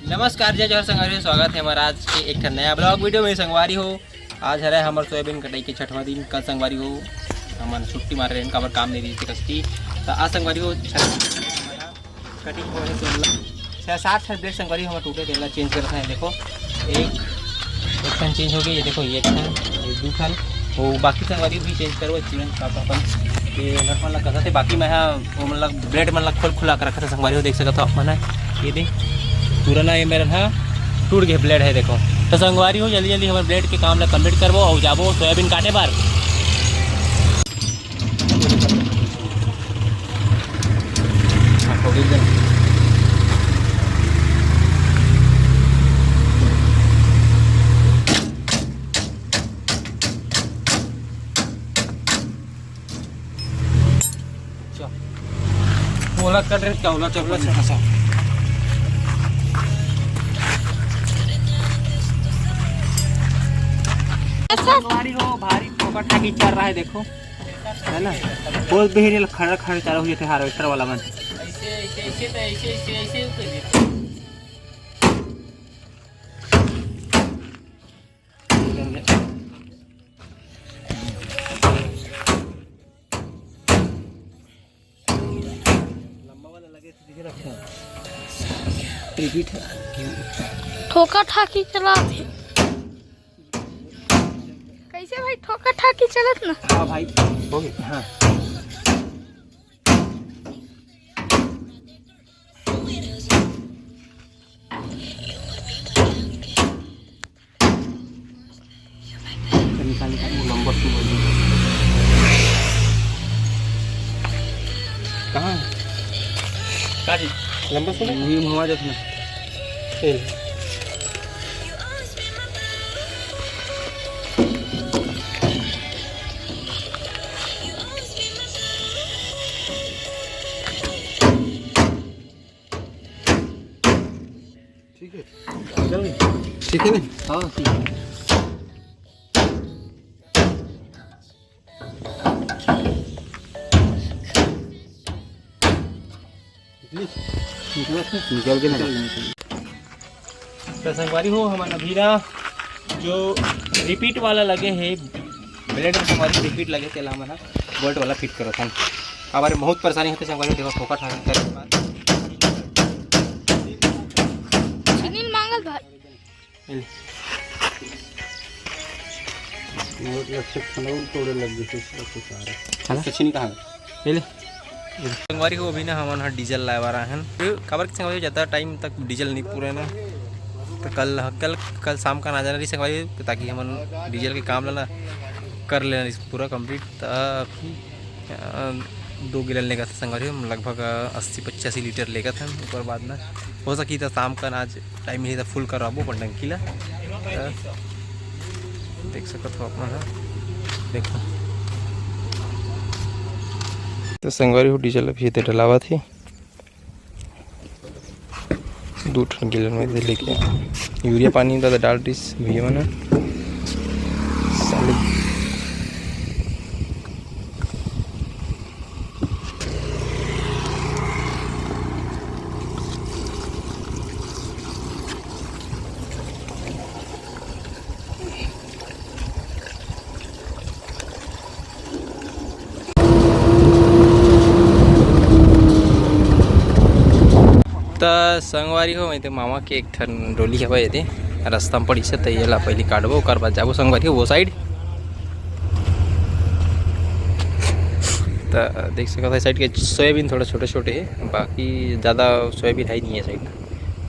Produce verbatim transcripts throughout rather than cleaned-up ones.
नमस्कार, जय जोहार संगवारी हो, स्वागत हे हमर आज के एक ठन नया vlog video में। संगवारी हो, आज हरे हमर सोयाबीन कटाई के छठवां दिन। कल संगवारी हो, हमन छुट्टी मारे रहेन, काबर काम नहीं रहिस कस्ती। त आज संगवारी हो, छठ कटिंग हो रहे, तेला छः सात ठन blade संगवारी हो हमर टूटे, तेला change करत हे। देखो, एक एक ठन change हो गया, ये देखो, ये एक ठन, ये दू ठन, वो बाकी संगवारी भी change करबो तुरंत। आप अपन ये नट मन ला कसथे, बाकी मैं हा वो मन ला, blade मन ला खोल खुला के रखथे संगवारी हो, देख सकत हो आप मन ह। ये दे पूरा ना, ये मेरन ह टूट गए blade है, देखो। तो संगवारी हो, जल्दी जल्दी हमर blade के काम ला complete करबो और जाबो सोयाबीन काटे बर। अच्छा। ओला कट रहे, क्या ओला चप्पल में फंसा? भारी हो, भारी ठोका ठाकी चल रहा है, देखो, है ना? बहुत बेहतरीन खड़ा खड़ा चालू हो जाते harvester वाला मन। ऐसे, ऐसे, ऐसे तो ऐसे, ऐसे, ऐसे ही कर देते। लंबा वाला लगे तो दिखे रखे। Repeat है। ठोका ठाकी चलात हे। कैसे भाई, ठोका ठाकी चलत ना? हाँ भाई, हो गया। हाँ। निकाल, निकाल, वो लंबा सुन बोल। कहाँ है? का जी? लंबा सुन। मुंह में हवा जात ना। ए। ठीक है, चल। ठीक है ना? हाँ, ठीक है। निकल, निकल के निकल। तो संगवारी हो, हमन अभी ना जो repeat वाला लगे हे blade में, संगवारी repeat लगे, तेला हमन ह bolt वाला fit करत हन। हमारे बहुत परेशानी होथे संगवारी हो, देखो ठोका ठाका करे के बाद। सुनील मांगल भाई। ये ले। बहुत अच्छा खनौर तोड़े लग गए थे, इसको कुछ आ रहा है। है ना? सचिन कहाँ है? ये ले। संगवारी हो, अभी ना हमन ह डीजल लाए वाला हन। काबर के संगवारी हो, ज़्यादा time तक डीजल नहीं पूरे ना, तो कल, कल, कल शाम का ना जाना रही संगवारी, ताकि हमन डीजल के काम ला ना कर लेना रही पूरा complete। तो अभी, अ, दो गैलन लेगत संगवारी हो, लगभग अस्सी पचासी लीटर लेगत हन। ओकर बाद ना हो सकी तो शाम का ना आज time मिली तो full करवाबो अपन टंकी ला। तो देख सकत हो अपन ह, देखो। तो संगवारी हो, डीजल अभी एदे डलावत हे, दू ठन गैलन में एदे लेके। यूरिया पानी ज़्यादा डाल दिस भैया मन ह। साले त संगवारी हो, मैं तो मामा के एक ठन डोली हवय एदे, रास्ता में पड़ी से, त ये ला पहली काटबो, ओकर बाद जाबो संगवारी हो वो side। त देख सकत हो, side के सोयाबीन थोड़ा छोटे-छोटे हे, बाकी ज़्यादा सोयाबीन है ही नहीं है side,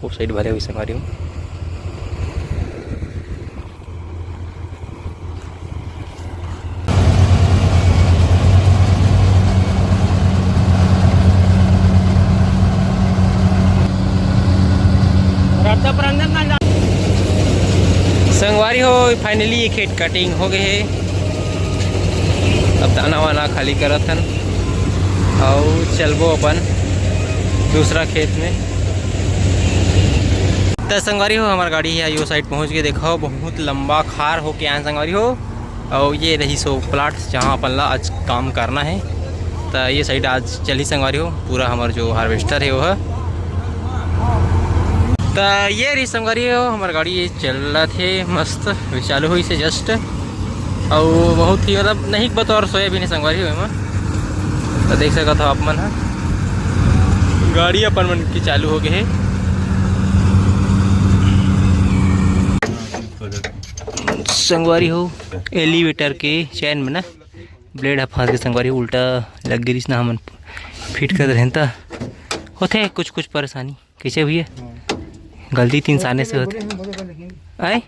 वो side भरे हुए संगवारी हो। संगवारी हो, finally ये खेत cutting हो गए हे। अब दाना वाना खाली करत हन अउ चलबो अपन दूसरा खेत में। त संगवारी हो, हमार गाड़ी ह यो side पहुंच गए। देखो, बहुत लंबा खार होके आए संगवारी हो। अउ ये रही सो plot, जहाँ अपन ला आज काम करना है। त ये side आज चली संगवारी हो, पूरा हमार जो harvester है वो है। त ये रही संगवारी हो, हमर गाड़ी ये चलत हे मस्त, अभी चालू होइस हे just। अउ बहुत ही मतलब नहीं बतौर सोयाबीन हे संगवारी हो एमा, त देख सकत हो आप मन ह, गाड़ी अपन मन के चालू हो गए हे। संगवारी हो, एलिवेटर के चैन में ना ब्लेड ह फंस गए संगवारी, उल्टा लग गिरिस ना, हमन फिट करत रहेन त होथे कुछ कुछ परेशानी। कैसे भैया? गलती तो इंसाने से होथे। आए?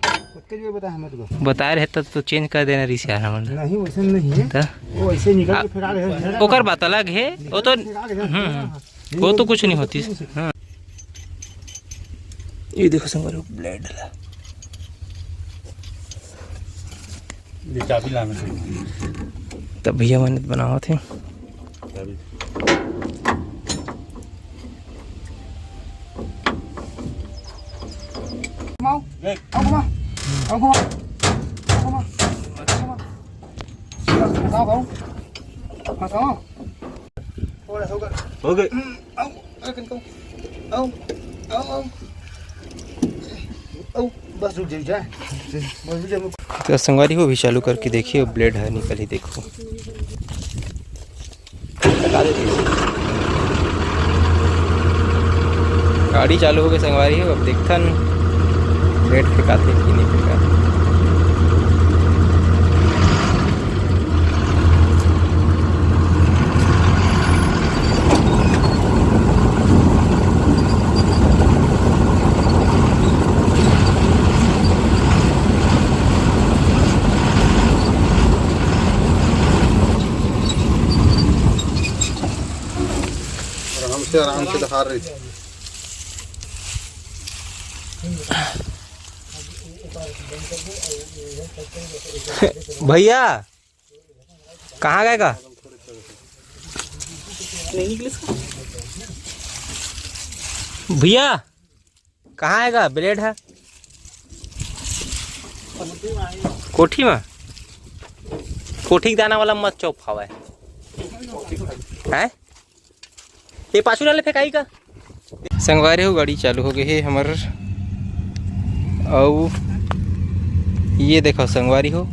बताए रहे तब तो चेंज कर देना रहिस यार हमन ला। नहीं, वैसे नहीं है। त? वो ऐसे निकल के फेंका रहे हैं। ओकर बात अलग है, वो तो फेंका रहे हैं। हम्म, हम्म। वो तो कुछ नहीं होती। हाँ। ये देखो संगवारी हो ब्लेड ला। ये चाबी लाना है। तब भैया मन बनावत हे। चाबी। घुमाओ। देख। आओ घुमा। आओ घुमा। आओ घुमा। आओ घुमा। फंसाओ, आओ। फंसाओ। हो गए। आओ, आओ, कनको। आओ, आओ, आओ। आओ, बस रुक जाइए, जा। बस रुक जाइए। त संगवारी हो, अभी चालू करके देखिए, ब्लेड ह निकलही, देखो। लगा देती है। गाड़ी चालू हो गई संगवारी हो, अब देखथन ब्लेड फेंकाथे कि नहीं फेंकाथे। आराम से, आराम से दिखा रही थी। भैया, कहाँ गए का? भैया, कहाँ है का ब्लेड है? कोठी में। कोठी के दाना वाला मत चौक हवय। हैं? ये पाछू वाले फेंकाई का? संगवारी हो, गाड़ी चालू हो गई है हमर। अउ ये देखो संगवारी हो,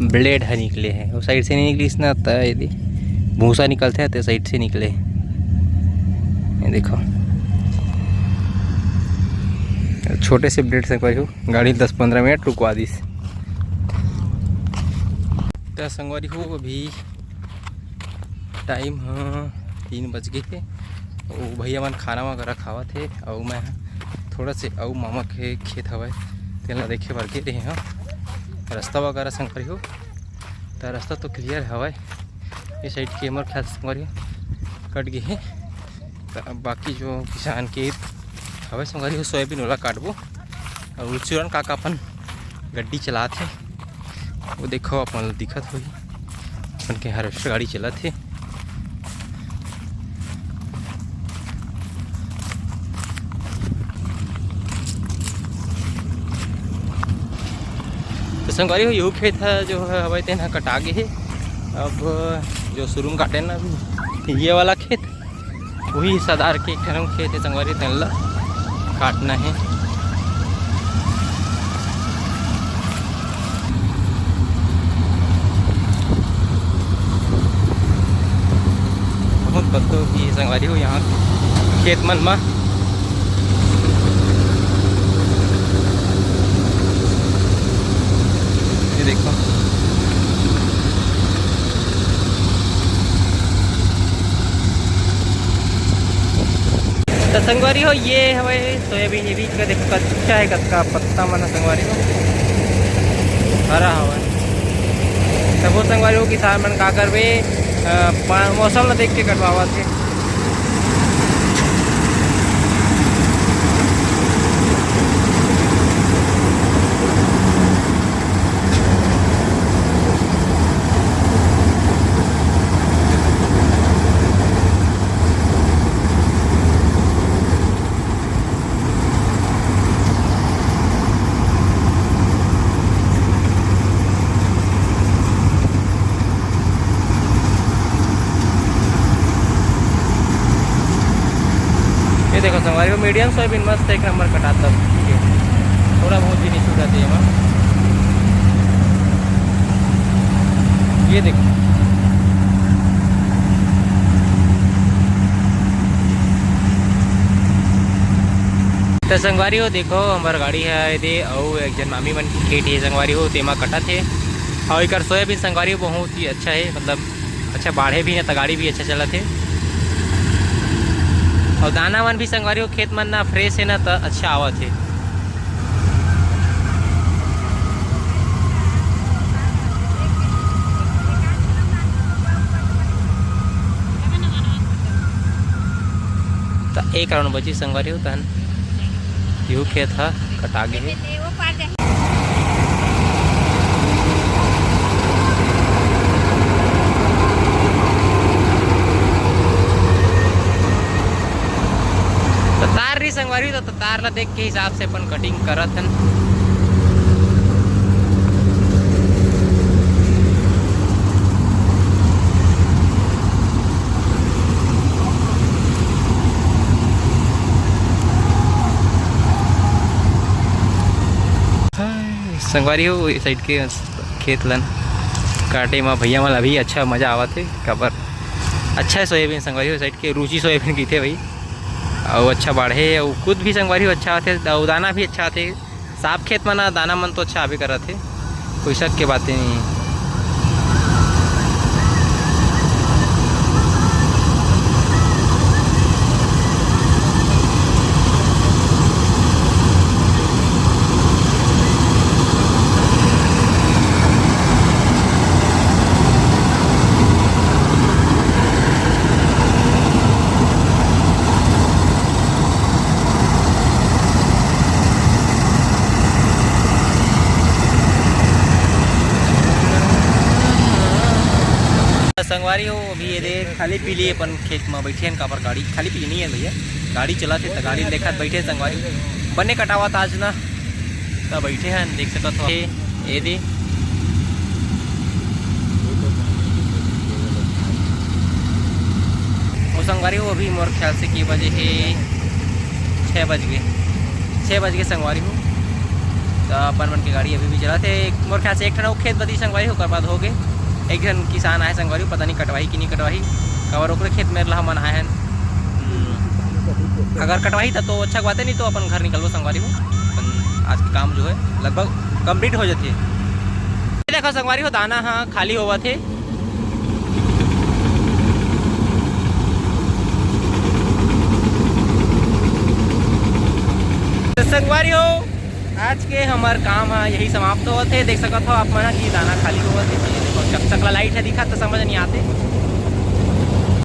ब्लेड ह निकले हे, वो साइड से नहीं निकलिस ना, त ये दे भूसा निकलथे, ते साइड से निकले। ये देखो, छोटे से ब्लेड संगवारी हो, गाड़ी दस पंद्रह मिनट रुकवा दिस। त संगवारी हो, अभी टाइम ह तीन बज गे हे। अउ भैया मन खाना वगैरह खावत हे, अउ मैं ह थोड़ा से अउ मामा के खेत हवय, तेन ला देखे बर गे रेहे हव। रास्ता वगैरह संगवारी हो, त रास्ता तो क्लियर हवय, ये साइड के हमर खेत संगवारी हो कट गे हे। त अब बाकी जो किसान के हवय संगवारी हो, सोयाबीन ओला काटबो। अउ चुरन काका अपन गड्डी चलात हे, वो देखो अपन ला दिखत होही, अपन के हार्वेस्टर गाड़ी चलत हे। तो संगवारी हो, यहू खेत ह जो ह-, हवय तेन ह कटा गे हे। अब जो शुरू में काटे ना अभी ये वाला खेत, वही हिस्सादार के एक ठन खेत हे संगवारी, तेन ला काटना हे। बहुत बदबू भी हे संगवारी हो यहाँ खेत मन मा। ये देखो। त संगवारी हो, ये हवय सोयाबीन, ये बीच का देखो कच्चा हे, कतका पत्ता मन ह संगवारी हो, हरा हवय। तभो संगवारी हो, किसान मन का करबे, अ, पा-, मौसम ल देख के कटवावत हे। मीडियम सोयाबीन मस्त एक नंबर कटात हे। थोड़ा बहुत भी नहीं छूटत हे एमा। ये देखो। तो संगवारी हो, देखो, हमर गाड़ी हे एदे, अउ एक जन मामी मन के खेत हे संगवारी हो, तेमा कटत हे। अउ एकर सोयाबीन संगवारी हो, बहुत ही अच्छा हे, मतलब अच्छा बाढ़े भी हे, त गाड़ी भी अच्छा चलत हे। अउ दाना मन भी संगवारी हो, खेत मन ना फ्रेश हे ना, त अच्छा आवत हे। त एक राउंड बची संगवारी हो, तहन इहू खेत ह कटा गे हे। त तार रही संगवारी, त तार ला देख के हिसाब से अपन कटिंग करत हन। संगवारी हो, ए साइड के खेत लन काटे म भैया मन अभी अच्छा मजा आवत हे, काबर अच्छा हे सोयाबीन संगवारी हो, ए साइड के रुचि सोयाबीन कहिथे भाई, अउ अच्छा बाढ़े, अउ कुद भी संगवारी हो अच्छा आथे, अउ दाना भी अच्छा आथे। साफ खेत म ना दाना मन तो अच्छा आबे करत हे, कोई शक के बात नहीं हे। संगवारी हो, अभी एदे खाली पीली अपन खेत म बइठे हन, काबर गाड़ी खाली पीली नहीं हे भैया, गाड़ी चलत हे त गाड़ी देखत बइठे हन संगवारी। बने कटावत आज ना, त बइठे हन, देख सकत हो। एदे। ओ संगवारी हो, अभी मोर ख्याल से के बजे हे, छः बज गे, छः बज गे संगवारी हो। त अपन मन के गाड़ी अभी भी चलत हे। मोर ख्याल से एक ठन अउ खेत बदी संगवारी हो, ओकर बाद हो गे। एक झन किसान आए संगवारी हो, पता नहीं कटवाही कि नहीं कटवाही, काबर ओकरे खेत मेर ला हमन आए हन। हम्म, अगर कटवाही त तो अच्छा बात हे, नहीं तो अपन घर निकलबो संगवारी हो। अपन आज के काम जो हे लगभग कंप्लीट हो जाथे। ये देखो संगवारी हो, दाना ह खाली होवत हे। त संगवारी हो, आज के हमर काम ह यही समाप्त होवत हे। देख सकत हो आप मन ह कि दाना खाली होवत हे। ये देखो, चकचक ला लाइट ह दिखत त समझ नहीं आते।